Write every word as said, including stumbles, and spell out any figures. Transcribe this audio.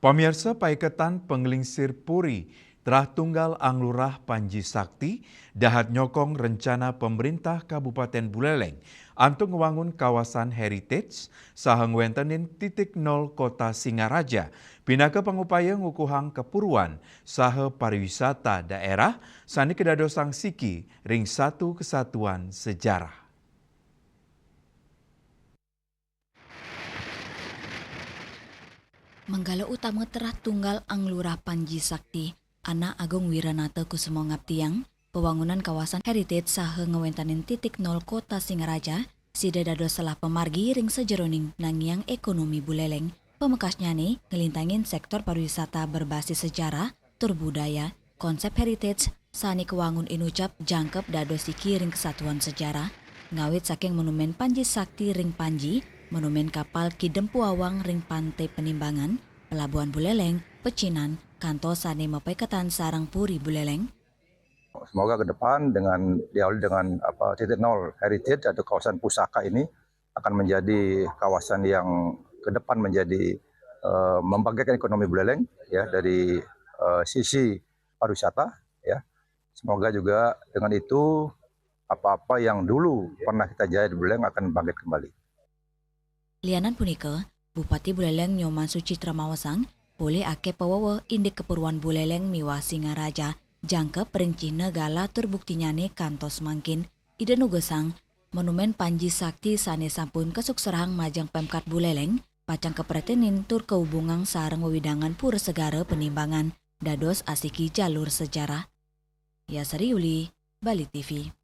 Pamirsa, Paiketan Penglingsir Puri Terah Tunggal Anglurah Panji Sakti dahat nyokong rencana pemerintah Kabupaten Buleleng antuk ngwangun kawasan heritage saha ngwentenin titik nol Kota Singaraja pinaka pangupaya ngukuhang kepuruan saha pariwisata daerah sane kadadosang siki ring satu kesatuan sejarah. Manggala utama Terah Tunggal Anglurah Panji Sakti, Anak Agung Wiranata Kusuma ngaptiang, pewangunan kawasan heritage saha ngwentanin titik nol Kota Singaraja, sida dados salah pamargi ring sajeroning nangiang ekonomi Buleleng. Pamekasnyane nglintangin sektor pariwisata berbasis sejarah tur budaya, konsep heritage sane kawangun inucap jangkep dados siki ring kesatuan sejarah, ngawit saking Monumen Panji Sakti ring Panji, Monumen Kapal Ki Dempu Awang ring Pante Penimbangan, Pelabuhan Buleleng, Pecinan, kantos sane mapaiketan sareng Puri Buleleng. Semoga ke depan dengan diawali dengan apa titik nol heritage atau kawasan pusaka ini akan menjadi kawasan yang ke depan menjadi eh, membangkitkan ekonomi Buleleng ya dari eh, sisi pariwisata ya. Semoga juga dengan itu apa-apa yang dulu pernah kita jaya di Buleleng akan bangkit kembali. Lianan punika, Bupati Buleleng Nyoman Sucitra maosang, polih akeh pawewa indik kepuruan Buleleng miwah Singaraja, jangkep ring cihna galah tur buktinyane kantos mangkin. Ida nugesang, Monumen Panji Sakti sane sampun kasukserahang majeng Pemkat Buleleng, pacang kapretenin tur kahubungang sareng wewidangan Pura Segara Penimbangan, dados asiki jalur sejarah. Yasari Yuli, Bali T V.